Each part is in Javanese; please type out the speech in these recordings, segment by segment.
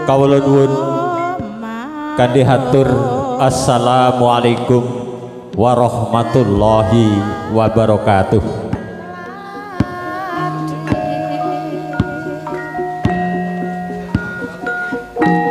Kawula nuwun kanthi hatur assalamualaikum warahmatullahi wabarakatuh.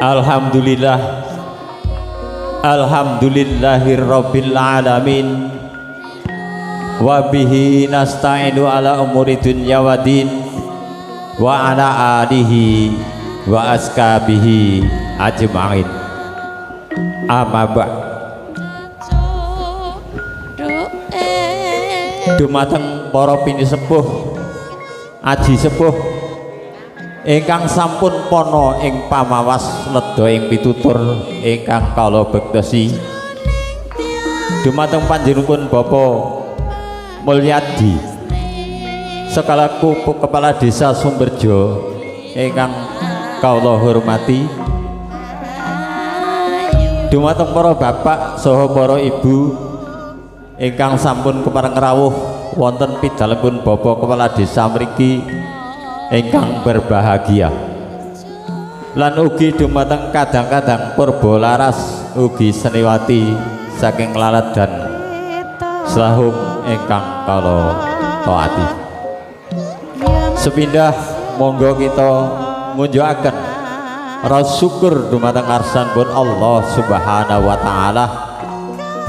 Alhamdulillah, alhamdulillahirabbil alamin, wa bihi nasta'inu ala umuri dunya wa din, wa ala alihi wa askabihi ajma'in. Amma ba'd. Dumateng para pinisepuh, aji sepuh ingkang sampun pana ing pamawas ledha ing pitutur ingkang kala bektosi, dumateng panjenenganipun Bapak Mulyadi sekalaku Kepala Desa Sumberjo ingkang kawula hormati, dumateng para bapak saha para ibu ingkang sampun kepareng rawuh wonten pidhalepun Bapak Kepala Desa mriki ingkang berbahagia, lan ugi dumateng kadang-kadang purba laras ugi seniwati saking Laladan Slahung ingkang kala taati. Sepindah monggo kita ngunjukaken raos syukur dumateng ngarsanipun Allah Subhanahu wa taala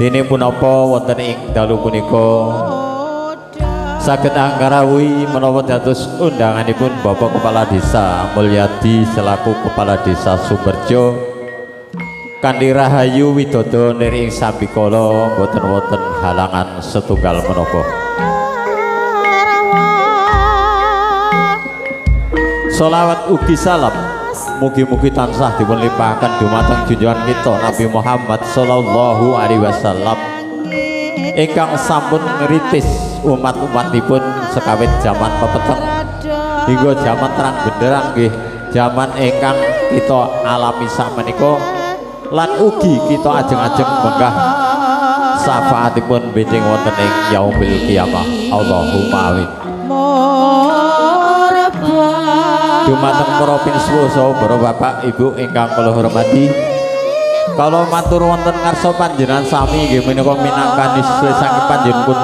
dene punapa wonten ing dalu punika saged anggarawuhi menawa dados undanganipun Bapak Kepala Desa Mulyadi selaku Kepala Desa Sumberjo kanthi rahayu widodo nir ing sambikala boten wonten halangan setunggal menapa. Sholawat ugi salam mugi-mugi tansah dipun limpahaken dumateng junjungan kita Nabi Muhammad sallallahu alaihi wasallam ingkang sampun ngritis umat-umatipun sekawit jaman pepeteng hingga jaman terang benderang nggih jaman ingkang kita alami sakmenika, lan ugi kita ajeng-ajeng menggah syafaatipun benjing wonten ing yaumil qiyamah. Allahumma amin. Dumateng para pinsuwun saha para bapak ibu ingkang kula hormati, kala matur wonten ngarsa panjenengan sami inggih menika minangkani saking panjenenganipun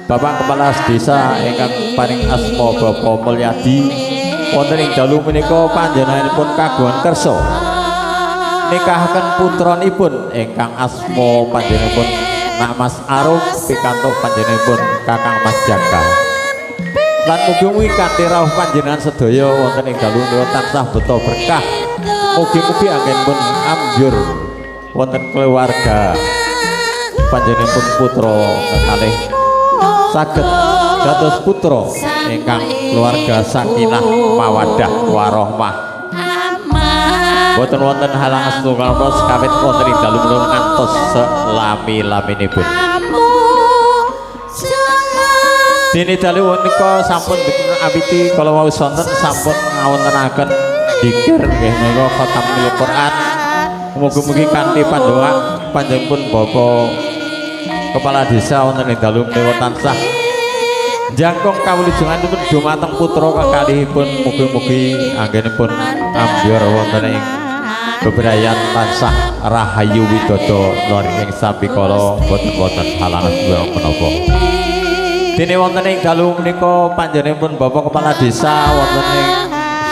Bapak Kepala Desa ingkang paring asma Bapak Mulyadi wonten ing dalu menika panjenenganipun kagungan kersa nikahaken putranipun ingkang asma panjenenganipun Nak Mas Arum pikantuk panjenenganipun Kakang Mas Jaka. Lan mugi-mugi kanthi rawuh panjenengan sedaya wonten ing dalu menika tansah beto berkah, mugi-mugi anggenipun ambyur wonten keluarga panjenenganipun putra kekalih saged dados putra ingkang keluarga sakinah mawaddah warahmah. Boten wonten halangan setunggal menapa sekawit wonten ing dalu menika ngantos selami-laminipun. Dene dalu menika sampun dipun awiti kala wau sonten sampun ngawontenaken dzikir nggih menika khatamul Quran. Mugi-mugi kanthi pandonga panjenenganipun Bapak Kepala Desa wonten ing dalu menika tansah jangkung kawulujenganipun dumateng putra kekalihipun, mugi-mugi anggenipun ambyar wonten ing bebrayan tansah rahayu widodo lor ing sambikala boten wonten halangan menapa. Dene wonten ing dalu menika panjenenganipun Bapak Kepala Desa wonten ing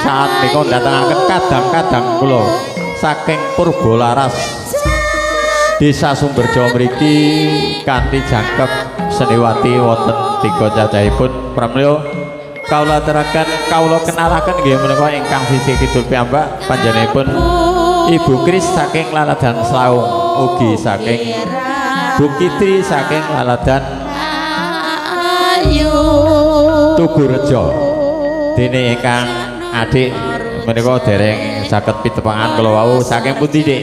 saat menika ndatengaken kadang-kadang kula saking Purbolaras Desa Sumberjo mriki kanthi jangkep seniwati wonten tiga cacahipun. Pramila kawula aturaken kawula kenalaken nggih menika ingkang sisih kidul piyambak panjenenganipun Ibu Kris saking Laladan Slahung, ugi saking Bu Kitri saking Laladan Tugurejo. Dene ingkang adik menika dereng saged pitepangan kula wau saking pundi Dik?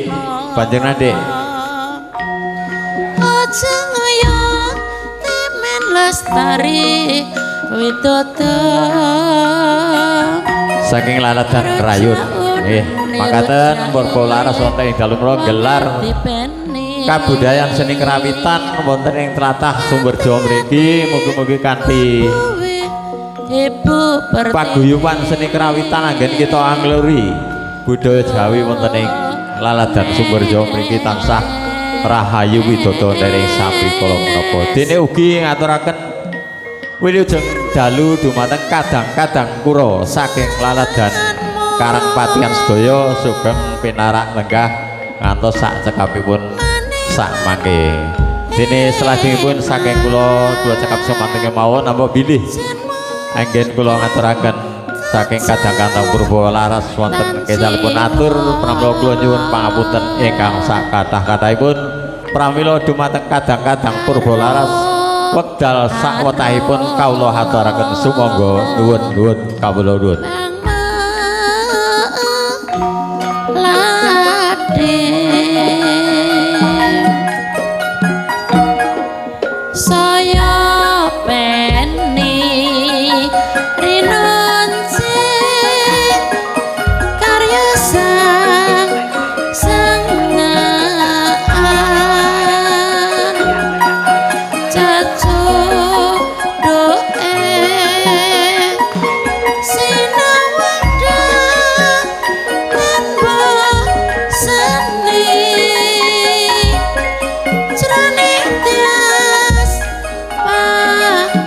Panjenengan Dik? Lestari widodo saking Laladan Krayun. Nggih, makaten Purba Laras wonten ing dalu menika gelar kabudayan seni kerawitan wonten ing tlatah Sumberjo mriki. Mugi-mugi kanthi paguyuban seni kerawitan anggen kita angluri Budaya Jawi wonten ing Laladan Sumberjo mriki tansah rahayu widodo dening sami kala menapa. Dene ugi ngaturaken wilujeng dalu dumateng kadang-kadang kura saking Laladan Karangpatihan sedaya sugeng pinarak lenggah ngantos sak cekapipun sak mangke. Dene salajengipun saking kula kula cekap semanten kemawon, nampa bilih anggen kula ngaturaken saking kadang-kadang purba laras wonten kecalipun atur, pramila kula nyuwun pangapunten ingkang sakathah-kathahipun. Pramila dumateng kadang-kadang purba laras, wekdal sakwetahipun kawula aturaken sumangga, nuwun-nuwun kawula nuwun. Saya peni rinonce karya sang sengaan cecuk doe sinawada tanpa seni jroning tias pangesti.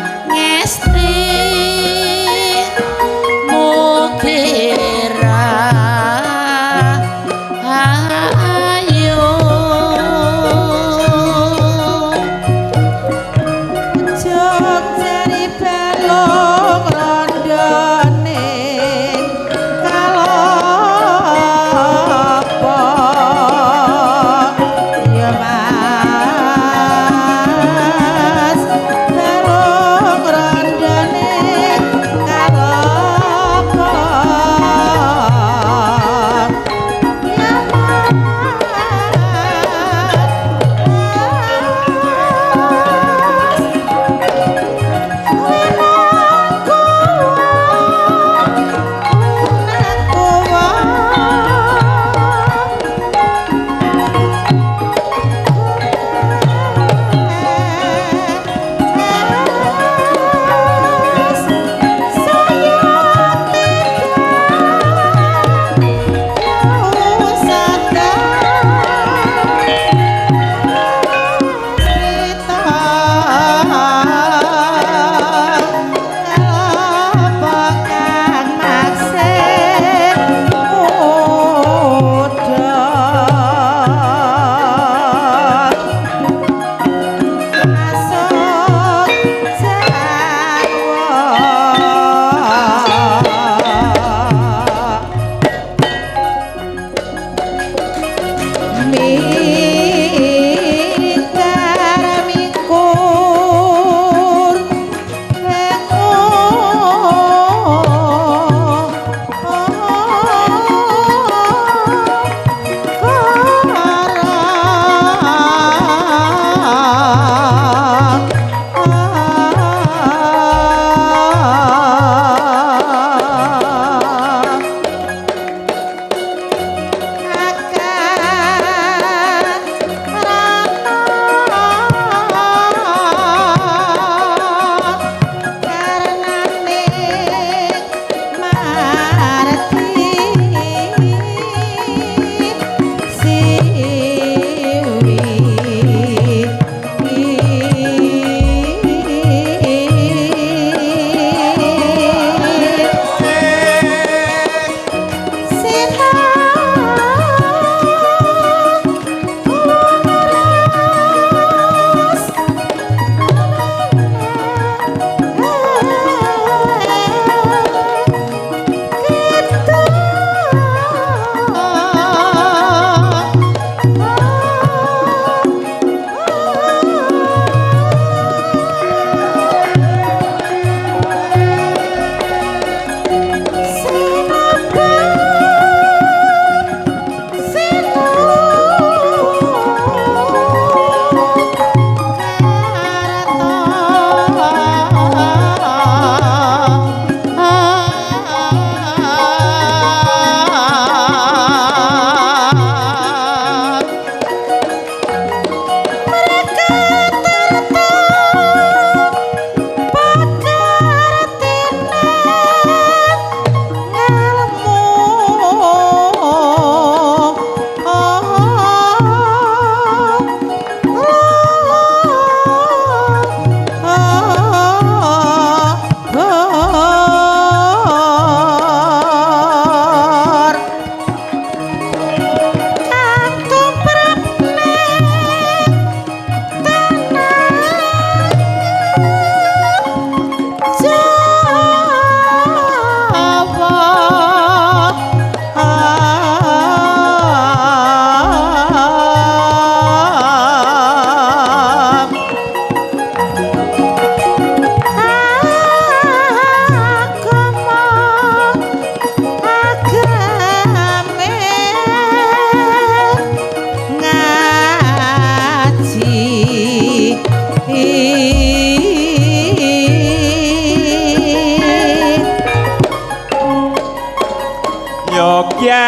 Bagyanira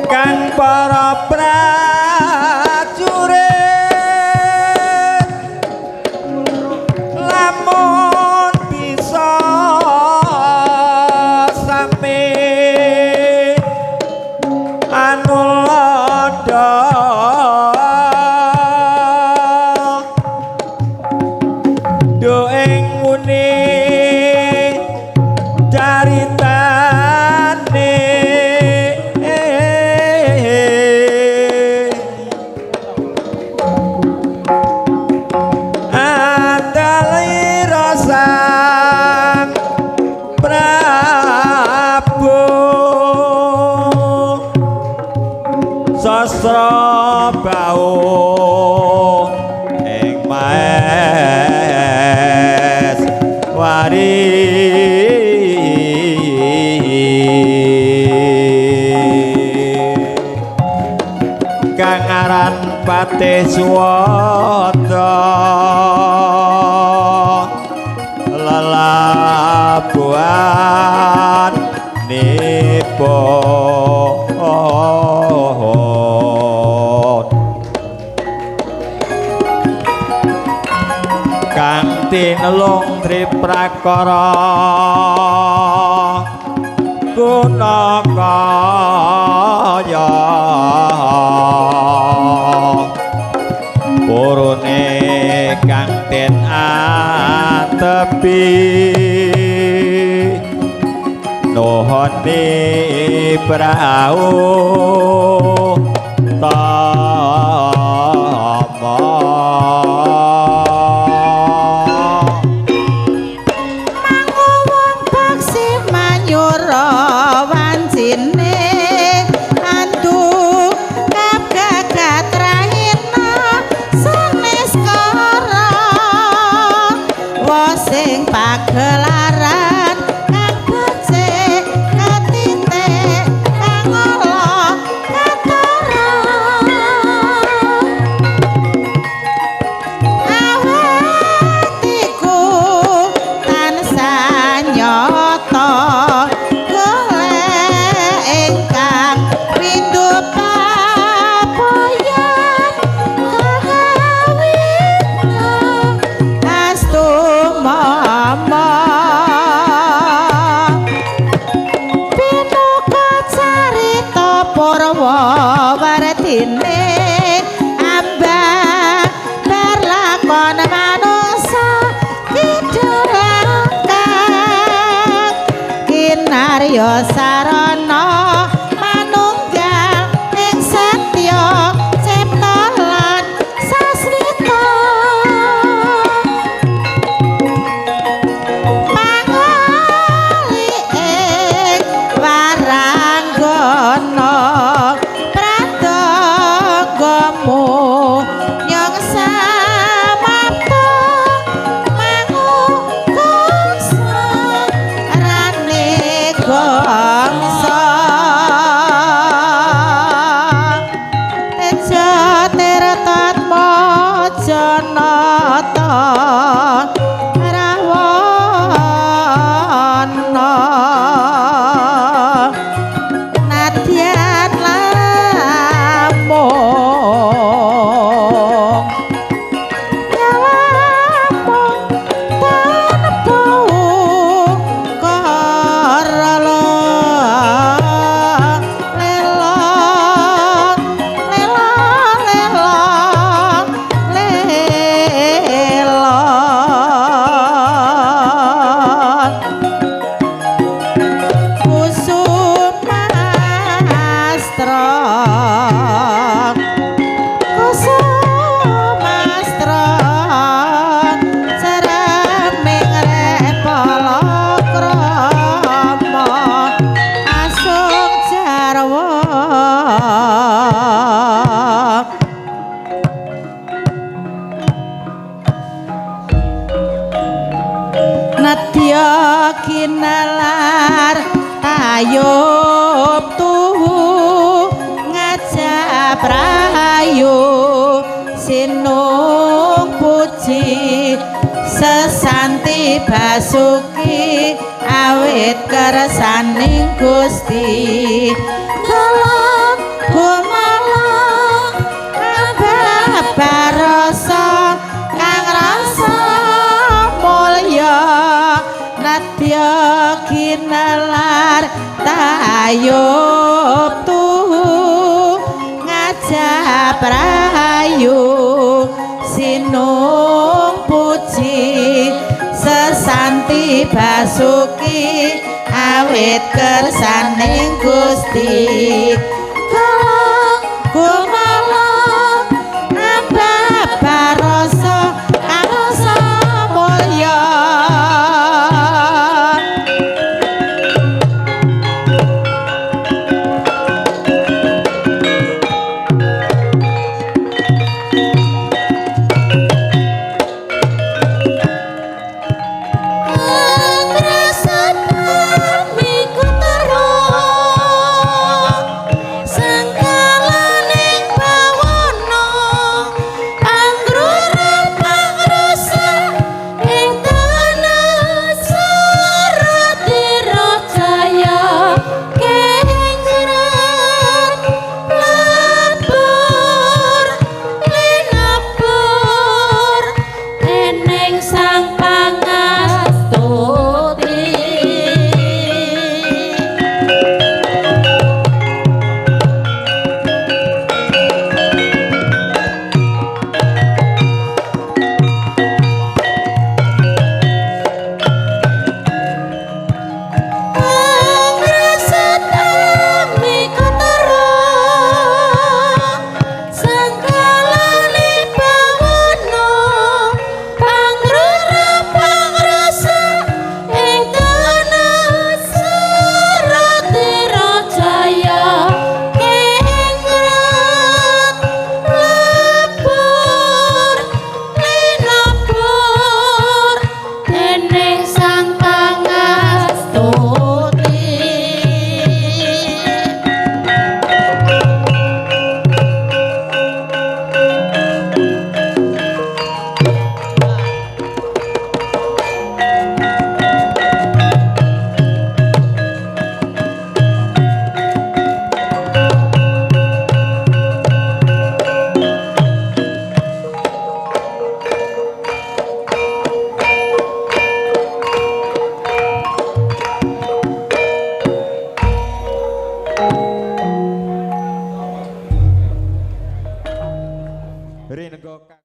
kang para prajurit lamun bisa sami anuladha do ing muni caritane andalira Sang Prabu Sastra Bau ing Maes Wari kang aran Patih Suwanda lelabuhan nipun kang tinelung triprakara guna kaya purune kang den atepi nuhoni prau tama. Manguwung paksi manyura wancine andu kagagat rahina sanes kara wasing pagelaran kang becik katitik kang ala ketara awatiku tansah nyata golek ingkang rindu papoyan kawitna astumama pinuka carita purwa wardine ambar lakon manungsa kidhangkang kinarya sarana manunggal ing setya cipta lan sasmita pangali ing waranggana pradanggamu nyong samapta mangukasa rane gongsa Teja tirtatma janata rawana nadyan lamung lamung tanpa ukara lela lela lela lela Kusumastra Kusumastra cereming repalakrama asung jarwa. Nadya kinalar tayub tuhu ngajak rahayu sinung puji sesanti Basuki awit kersaning Gusti. Kala gumala babarasa kang rasa mulya, nadya ginelar tayub tuhu ngajap rahayu sinung puji sesanti Basuki awit kersaning Gusti.